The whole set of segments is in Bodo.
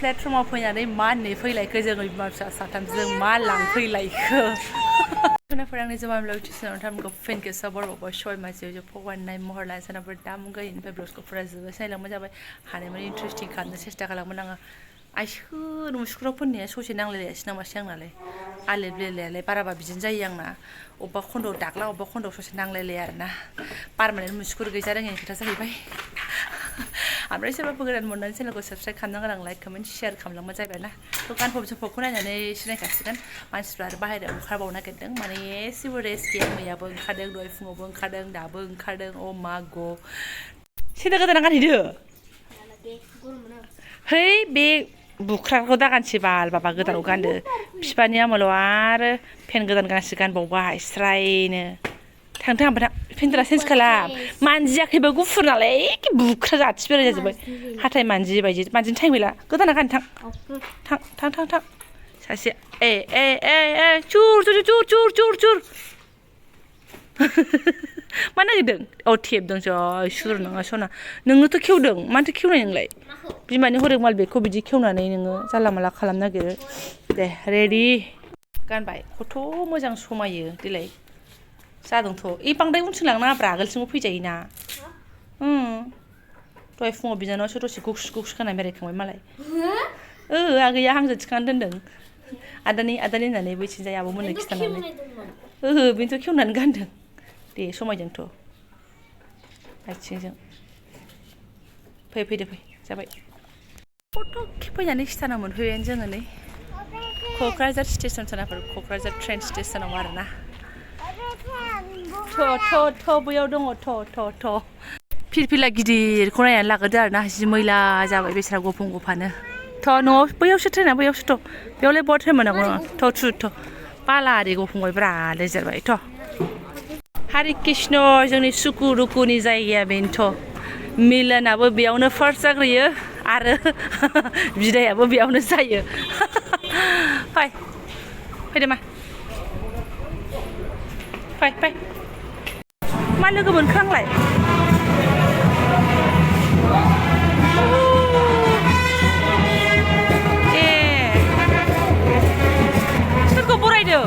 प्लेटफर्माव फैनानै मा नै फैलायखो जोङो बिमा फिसा साथामजों मा लांफैलायखो खोनाफोर आंनि जबानब्लग टिउसनाव थामखौ फेनखौ साबरबावबाय सय मासेयाव जे फगवाननाय महर लाय सानाफोर दामुगा इनिफ्राय ब्लाउसखौ फुरा जोबबाय सायलांबाय जाबाय हानायमानि इन्टारेस्टिं खालामनो सेस्था खालामोन आङो आइसोर मुस्कुराव फोननाया ससे नांलायलायासै नामासै आंनालाय आले बेलेलायालाय बाराबा बिदिनो जायो आंना अबेबा खन्द'आव दाग्ला अबेबा खन्द'आव ससे नांलायलाया आरोना पारमानेन्ट मुस्कुर गैजा रोङैनि खोथा जाहैबाय ओमफ्राय सोरबाफोर गोदान मोननानै चेनेलखौ साबस्क्राइब खालामनांगोन आं लाइक कमेन्ट शेयार खालामलांबा जाबाय ना थ' गानफब जोमफबखौ नायनानै सिनायखासिगोन मानसिफ्रा आरो बाहेरायाव ओंखारबावनो नागिरदों माने एसेबो रेस्ट गैया मैयाबो ओंखारदों दहाय फुङावबो ओंखारदों दाबो ओंखारदों अ मा ग सेन्देल गोदाना गानहैदो है बे बुख्राखौ दागानसै बाल बाबा गोदानाव गानदो बिफानि आमोलाव आरो फेन गोदान गांसे गानबावबाय स्रायनो थांथों ओमफ्राय फेनद्रा चेन्ज खालाम मानजियाखैबो गुफुर नालाय एखे बुख्रा जाथि बेराय जाजोब्बाय हाथाय मानजि बायदि मानजिनो टाइम गैला गोदाना गान थां सासे चुर मा नागिरदों औ थेबदोंसो सुर नङा सना नोंनोथ' खेवदों मानोथो खेवनाय नोंलाय बिमानि हरेक माल बेगखौ बिदि खेवनानै नोङो जानला माला खालामनो नागिरो दे रेडि गानबाय खथ' मोजां समायो देलाय जादोंथ' बांद्राय उनथिं लांनाङाब्रा आगोलथिंबो फैजायोना दहाय फुङाव बिनानावसो दसे गुगस खानानै बेरायखांबाय मालाय आगैया हांसो थिखांनानै दोनदों आदानि होननानै बैथिंजाय आब'मोननो खिथानानै बेनोथ' खेवनानै गानदों दे समायदोंथ' आथिंजों फैदो जाबाय फट' फैनानै खिथाना मोनफैबायानो जोङो नै क'क्राझार स्टेसन सोनाफोर क'क्राझार ट्रेन स्टेसनाव आरोना थ' बैयाव दङ थ' फिरफिला गिदिरखौ नायनानै लाग्रोदो आरोना जि मैला जाबाय बेस्रा गफं गफानो थ' न'आव बैयावसो ट्रेना बैयावसो थ' बेयावलाय बहा ट्रेन मोनांगौ थ' बाला आरि गफंबायब्रा लेजारबाय थ' हारि कृष्ण जोंनि सुकु रुकुनि जायगाया बेनोथ' मिलनाबो बेयावनो फार्स्ट जाग्रोयो आरो बिदायाबो बेयावनो जायो फैदो मा फै मा लोगो मोनखो आंलाय सोरखौ बरायदों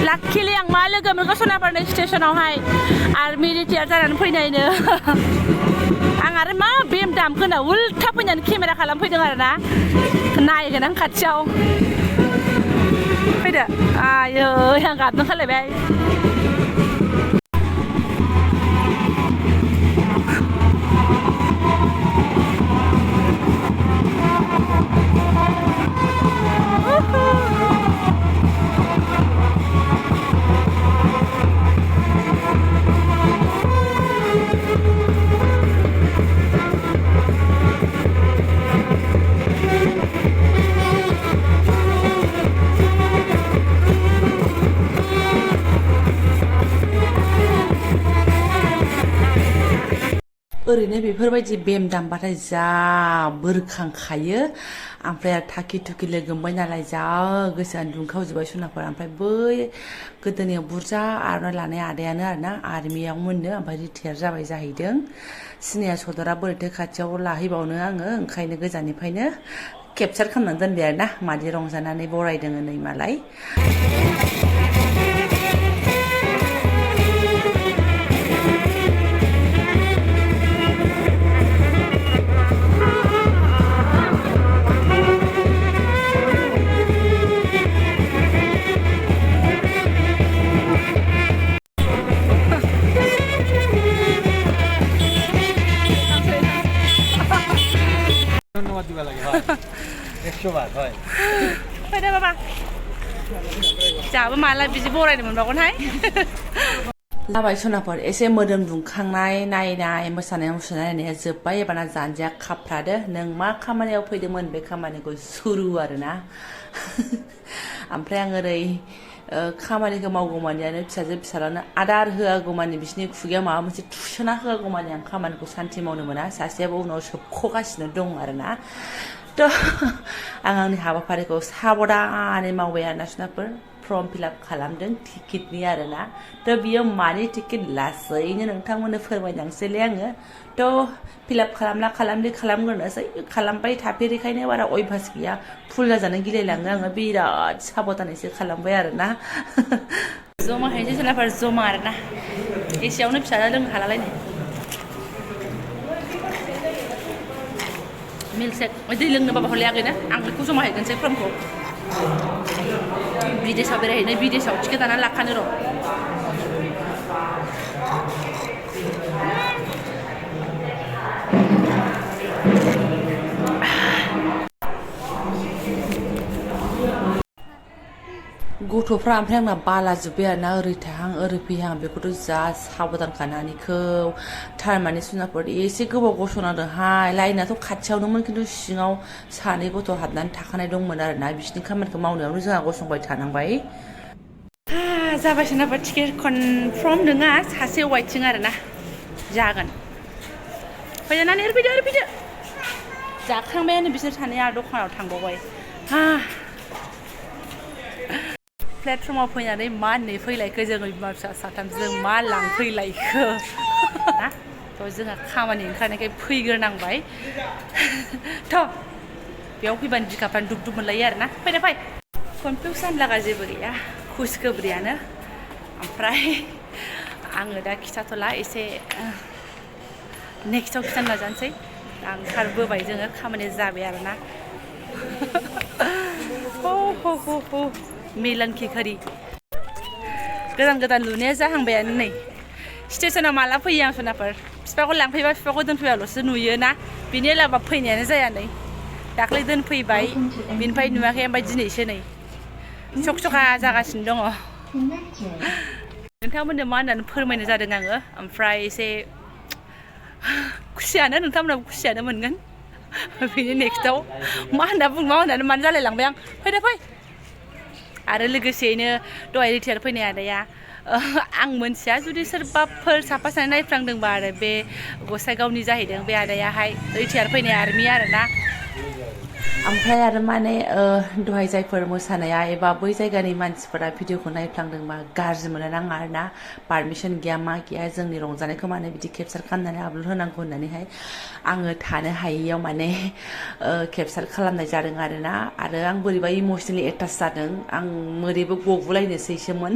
लाखिलि आं मा लोगो मोनखो सनापारनि स्टेसनावहाय आर्मि रिटायार जानानै फैनायनो आं आरो मा बेम दामखोना उल्था फैनानै केमेरा खालामफैदों आरोना नायगोन आं खाथियाव फैदो आयै आं गाबनो खालायबाय ओरैनो बेफोरबायदि बेम दामबाथाय जा बोरखांखायो ओमफ्राय आरो थाखि थुखि लोगो मोनबाय नालाय जा गोसोआनो दुंखावजोब्बाय सनाफोर ओमफ्राय बै गोदोनायाव बुरजा आर'नाइ लानाय आदायानो आरोना आर्मियाव मोननो ओमफ्राय रिटायार जाबाय जाहैदों सिनिया सदरा बोरैथो खाथियाव लाहैबावनो आङो ओंखायनो गोजाननिफ्रायनो केपचार खालामनानै दोनबाय आरोना मादि रंजानानै बरायदों नै मालाय फैदो बाबा जाबो माला बिदि बरायनो मोनबावगोनहाय जाबाय सनाफोर एसे मोदोम दुंखांनाय नायनाय मोसानाय मुसुरनाय नायनाया जोब्बाय एबारना जानजिया खाफ्रादो नों मा खामानियाव फैदोंमोन बे खामानिखौ सुरु आरोना ओमफ्राय आं ओरै खामानिखौ मावगौमानियानो फिसाजो फिसालानो आदार होआगौमानि बिसिनि खुगायाव माबा मोनसे थुसोना होआगौमानि आं खामानिखौ सान्थि मावनो मोना सासेयाबो उनाव सोबख'गासिनो दं आरोना थ' आं आंनि हाबाफारिखौ साबधानै मावबाय आरोना सुनाफोर फर्म फिलआप खालामदों टिकेटनि आरोना थ' बियो मानि टिकेट लासैनो नोंथांमोननो फोरमायलांसैलै आङो थ' फिलआप खालामदो खालामग्रोनोसै खालामबाय थाफेरिखायनो बारा अयभास गैया फुल जाजानो गिलायलाङो आङो बिराद साबधानैसो खालामबाय आरोना जमा हैनोसै सोरनाफोर जमा आरोना एसेयावनो फिसाला लोंनो हालालायनो मिल्क शेक दै लोंनो बाबा हरलायाखैना आं बेखौ जमा हैगोनसै फर्मखौ बिदेशआव बेरायहैनो बिदेशआव टिकेट दाना लाखानो र' गथ'फ्रा ओमफ्राय आंना बालाजोब्बाय आरोना ओरै थाहां ओरै फैहां बेखौथ' जा साबधान खानानैखौ थारमाने सुनाफोर एसे गोबाव गसंनांदोंहाय लाइनाथ' खाथियावनोमोन खिन्थु सिङाव सानै गथ' हाबनानै थाखानाय दंमोन आरोना बिसिनि खामानिखौ मावनायावनो जोंहा गसंबाय थानांबाय जाबाय सोरनाबा टिकेट कनफार्म नङा सासे वाइटिं आरोना जागोन फैनानै ओरैफैदो जाखांबायानो बिसोर सानैया दखानाव थांबावबाय प्लेटफर्माव फैनानै मा नेफैलायखो जोङो बिमा फिसा साथामजों मा लांफैलायखो ना थ' जोंहा खामानि ओंखारनायखाय फैग्रोनांबाय थ' बेयाव फैबानो बिखाफ्रानो दुब दुब मोनलायो आरोना फै कनफिउसन लागा जेबो गैया खुसखोब्रियानो ओमफ्राय आङो दा खिथाथ'ला एसे नेक्स्टआव खिथानो नाजानोसै ओंखारबोबाय जोङो खामानिया जाबाय आरोना हो मिलांखि खारि गोदान लुनाया जाहांबायानो नै स्टेसनाव माला फैयो आं सोनाफोर बिफाखौ लांफैबा बिफाखौ दोनफैबाल'सो नुयोना बिनि अलावा फैनायानो जाया नै दाख्लै दोनफैबाय बिनिफ्राय नुवाखै ओमफ्राय दिनैसो नै सखा जागासिनो दङ नोंथांमोननो मा होननानै फोरमायनो जादों आङो ओमफ्राय एसे खुसियानो नोंथांमोनाबो खुसियानो मोनगोन बेनि नेक्स्टआव मा होननानै मानो जालायलांबाय आं फै आरो लोगोसेयैनो दहाय रिटायार फैनाय आदाया आं मोनथिया जुदि सोरबाफोर साफा सानै नायफ्लांदोंबा आरो बे गसाइगावनि जाहैदों बे आदायाहाय रिटायार फैनाय आर्मि आरोना ओमफ्राय आरो माने दहाय जायफोर मोसानाया एबा बै जायगानि मानसिफोरा भिडिअखौ नायफ्लांदोंबा गाज्रि मोननो नाङा आरोना पारमिसन गैया मा गैया जोंनि रंजानायखौ माने बिदि केपचार खालामनानै आपल'ड होनांगौ होननानैहाय आङो थानो हायैयाव माने केपचार खालामनाय जादों आरोना आरो आं बोरैबा इमसनेलि एटाच जादों आं ओरैबो गगुलायनोसैसोमोन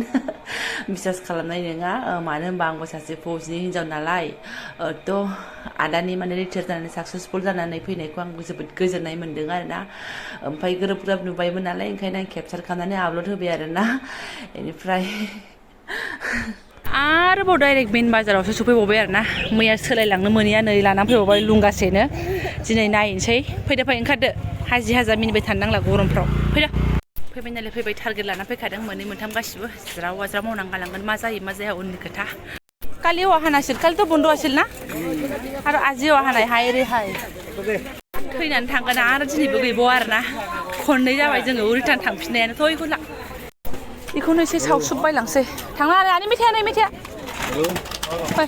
बिसास खालामनाय नङा मानो होनबा आंबो सासे फौजिनि हिन्जाव नालाय थ' आदानि माने रिटायार जानानै साक्सेसफुल जानानै फैनायखौ आं जोबोद गोजोननाय मोन्दों आरोना ओमफ्राय गोरोब नुबायमोन नालाय ओंखायनो आं केपचार खालामनानै आपल'ड होबाय आरोना बेनिफ्राय आरोबाव डाइरेक्ट मेन बाजारावसो सफैबावबाय आरोना मैया सोलायलांनो मोनैया नै लानानै फैबावबाय लुंगासेनो दिनै नायनोसै फै ओंखारदो हाजा मिनिबाय थानो नांला गरमफ्राव फैबाय नालाय फैबाय टारगेट लाना फैखादों मोननै मोनथाम गासिबो ज्राव मावनानै गालांगोन मा जायो मा जाया उननि खोथा कालि हवा हानांसिल कालिथ' बन्द' आसिल ना आरो आजि हवा हानाय हाय रेहाय थैनानै थांगोन आरो दिनैबो गैबावा आरोना खननै जाबाय जोङो रिटार्न थांफिननायानो थ' बेखौनो एसे सावसुब बायलांसै थांला आरो आनि मेथाइया फै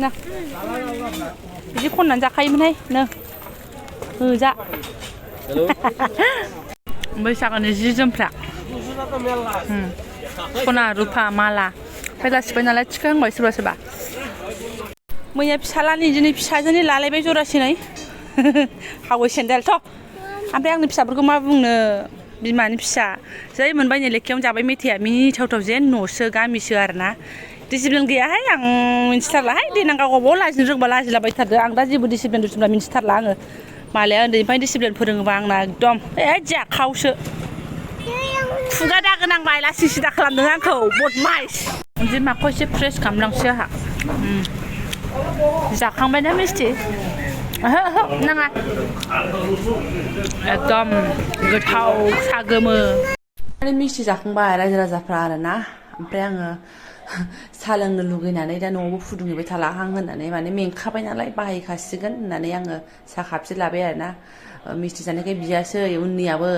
ना बिदि खननानै जाखायोमोनहाय नो होजा बैसागोनि जि जोमफ्रा सना रुफा माला फैलासिबाय नालाय थिखांबाय सोरबा मैया फिसालानि दिनै फिसाजोनि लालायबाय जरासेनै हावै सेन्देल थ' ओमफ्राय आंनि फिसाफोरखौ मा बुंनो बिमानि फिसा जै मोनबाय नै लेखायावनो जाबाय मेथाइया मिनिथावथाव जेन न'सो गामिसो आरोना डिसिप्लिन गैयाहाय आं मिन्थिथारलाहाय देनां गावबाव लाजिनो रोंबा लाजिलाबायथारदो आं दा जेबो डिसिप्लिन मिन्थिथारला आङो मालाया उन्दैनिफ्राय डिसिप्लिन फोरोङोबा आंना एकदम जाखावसो खुगा दागो नांबाय लासि सिदा खालामदों आंखौ बदमाइस बिमाखौ एसे फ्रेस खालामलांसै आंहा जाखांबायना मिस्थि ओहो नाङा एकदम गोथाव सा गोमो मिस्थि जाखांबाय रायजो राजाफ्रा आरोना ओमफ्राय आङो साहा लोंनो लुगैनानै दा न'आवबो फुदुंहैबाय थालाहां होननानै माने मेंखाबाय नालाय बाहायखासिगोन होननानै आङो साहा खापसे लाबाय आरोना मिस्टि जानायखाय बियासै उननियाबो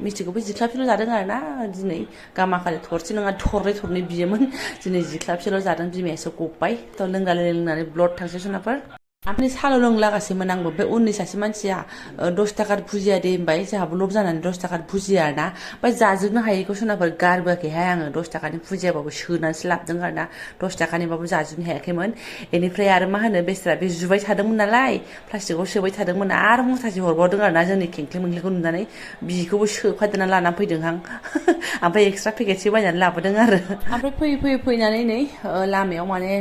मिस्टिखौबो जिख्लाबसेल' जादों आरोना दिनै गामाखालि थरसे नङा थरनै बियोमोन दिनै जिख्लाबसेल' जादों बिमायासो गब्बाय थ' लोंनानै ब्लड थांसै सनाफोर ओमफ्राय साल' लोंलागासैमोन आंबो ओमफ्राय उननि सासे मानसिया 10 थाखा भुजिया दे होनबाय जोंहाबो लब जानानै 10 थाखा भुजिया आरोना ओमफ्राय जाजोबनो हायैखौ सोनाफोर गारबोआखैहाय आङो 10 थाखानि भुजियाबाबो सोनानैसो लाबोदों आरोना 10 थाखानिबाबो जाजोबनो हायाखैमोन बेनिफ्राय आरो मा होनो बेस्रा बे जुबाय थादोंमोन नालाय प्लास्टिकआव सोबाय थादोंमोन आरो मुथासे हरबावदों आरोना जोंनि खेंख्ले मेंख्लेखौ नुनानै बिखौबो सोफादेरना लानानै फैदोंहां ओमफ्राय एक्सट्रा पेकेटसो बायनानै लाबोदों आरो ओमफ्राय फैनानै नै लामायाव माने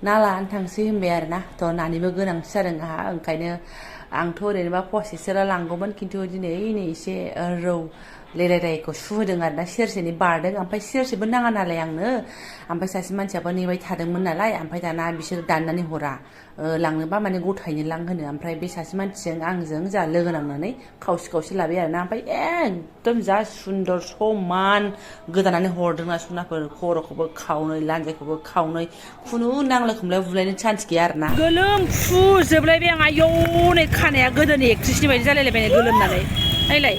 ना लानानै थांसै होनबाय आरोना थ' नानिबो गोनांथि जादों आंहा ओंखायनो आंथ' ओरैनोबा पसेसोल' लांगौमोन खिन्थु दिनै नै एसे रौ लेरायखौ सुहोदों आरोना सेरसेनि बारदों ओमफ्राय सेरसेबो नाङा नालाय आंनो ओमफ्राय सासे मानसियाबो नेबाय थादोंमोन नालाय ओमफ्राय दाना बिसोर दाननानै हरा लांनोबा माने गथायैनो लां होनो ओमफ्राय बे सासे मानसिजों आंजों जोंहा लोगो नांनानै खावसे लाबाय आरोना ओमफ्राय एकदम जा सुन्दर समान गोदानानै हरदोंना सनाफोर खर'खौबो खावनै लान्जायखौबो खावनै खुनु नांलाय खमलायाव बुलायनो चान्स गैया आरोना गोलोमफुजोबलायबाय आं आयौ नै खानाया गोदोनि एक्ट्रिसनि बायदि जालायलायबाय गोलोमनानै नायलाय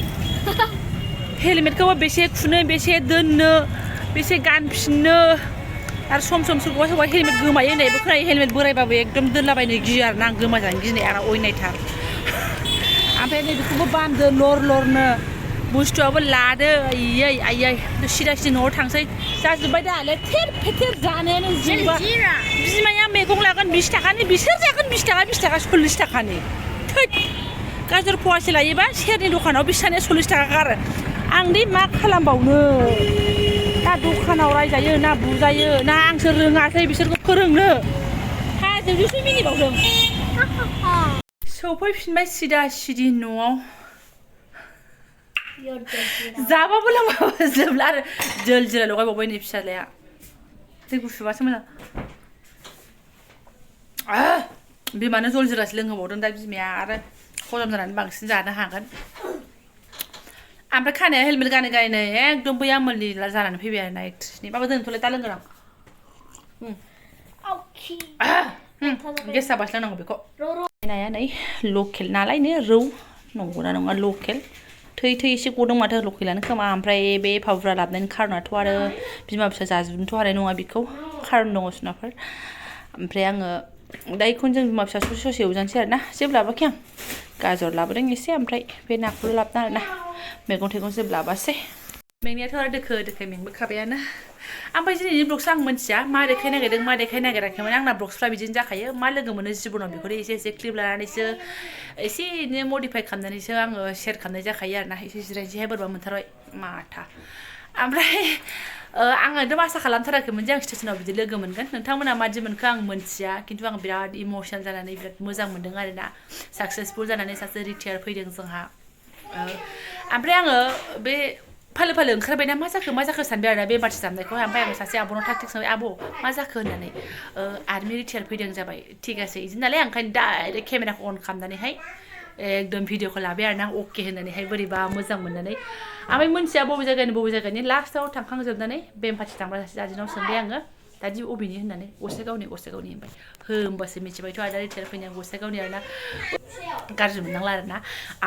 हेलमेटखौबो बेसे खुनो बेसे दोननो बेसे गानफिननो आरो सम सोरखौबा हेलमेट गोमायो होननायबो खोनायो हेलमेट बोरायबाबो एकदम दोनलाबायनो गियो आरोना आं गोमाजानो गिनाय आरो अयनायथार ओमफ्राय नै बेखौबो बान्दो लरनो बुस्थुआबो लादो आयै सिदा न'आव थांसै जाजोब्बाय दा लेथेर फेथेर जानायानो जिबा बिमाया मैगं लागोन 20 थाखानि बिसोर जागोन 20 थाखा 40 थाखानि थैद गाजर फवासे लायोबा सेरनि दखानाव बिसानिया 40 थाखा गारो आंदि मा खालामबावनो ना दखानाव रायजायो ना बुजायो ना आंसो रोङासै बिसोरखौ फोरोंनो हाजोंसो मिनिबावदों सफैफिनबाय सिदा न'आव जाबाबो लोंबाबो जोबला आरो जोल लगायबावबाय नै फिसाज्लाया दै गुसुबासो मोजां बिमानो जल जिरासो लोंहोबावदों दा बिमाया आरो हजम जानानै बांसिन जानो हागोन ओमफ्राय खानाया हेलमेट गानै एकदम बै आमोलनि जानानै फैबाय आरोना एक्ट्रिसनि माबा दोनथ'लाय दा लोंगोन आं गेस जाबासो लोंनांगौ बेखौ नाया नै लकेल नालायनो रौ नंगौना नङा लकेल थै एसे गदों माथो लकेलानो खोमा ओमफ्राय बे फावुरा लाबोनायनि खारनाथ' आरो बिमा फिसा जाजोबनोथ' हानाय नङा बेखौ खारन दङ सुनाफोर ओमफ्राय आङो दा इखौनो जों बिमा फिसा ससे एवजानोसै आरोना जेबो लाबोआखै आं गाजर लाबोदों एसे ओमफ्राय बे नाखौल' लाबोदों आरोना मैगं थाइगं जेबो लाबोआसै मेंनायाथ' आरो दोखो मेंबोखाबायानो ओमफ्राय दिनैनि ब्लगसो आं मिन्थिया मा देखायनो नागिरदों मा देखायनो नागिराखैमोन आंना ब्लगसफ्रा बिदिनो जाखायो मा लोगो मोनो जिबनाव बेखौनो एसे क्लिप लानानैसो एसे एनै मडिफाइ खालामनानैसो आङो शेयार खालामनाय जाखायो आरोना एसे जिरायनोसैहाय बोरैबा मोनथारबाय माथा ओमफ्राय आङो आसा खालामथाराखैमोन जे आं स्टेसनाव बिदि लोगो मोनगोन नोंथांमोना मादि मोनखो आं मिन्थिया खिन्थु आं बिराद इम'सनेल जानानै बिराद मोजां मोनदों आरोना साक्सेसफुल जानानै सासे रिटायार फैदों जोंहा ओमफ्राय आङो बे फालो ओंखारबायना मा जाखो सानबाय आरोना बे बाथि दामनायखौहाय ओमफ्राय आं सासे आब'नाव थाग सोंबाय आब' मा जाखो होननानै आर्मि रिटायार फैदों जाबाय थिगासे बिदि नालाय ओंखायनो डाइरेक्ट केमेराखौ अन खालामनानैहाय एकदम भिडिअखौ लाबाय आरोना अके होननानैहाय बोरैबा मोजां मोननानै ओमफ्राय मोनथिया बबे जायगानि लास्टआव थांखांजोबनानै बेमपाथि थांबा सासे दादिनाव सोंबाय आङो दादि अबेनि होननानै गसाइगावनि होनबाय होमबासो मिथिबायथ' आदा रिटायार फैनाया गसाइगावनि आरोना गाज्रि मोननांला आरोना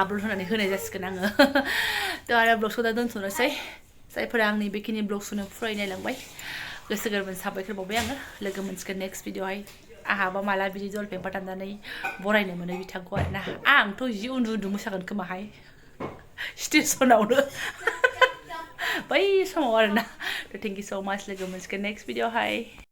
आपल'ड होनानै होनाय जासिगोन आङो थ' आरो ब्लगखौ दा दोनथ'नोसै जायफोरा आंनि बेखिनि ब्लगखौनो फुराय नायलांबाय गोसो गोरबोनि साबायखर बावबाय आङो लोगो मोनसिगोन नेक्स्ट भिडिअ'आवहाय आंहाबा माला बिदि जल पेम्पार दामनानै बरायनो मोनो बिथांखौ आरोना आंथ' जि उन्दु मोसागोन खोमाहाय स्टेसनावनो बै समाव आरोना थेंक इउ स' माच लोगो मोनसिगोन नेक्स्ट भिडिअ'आवहाय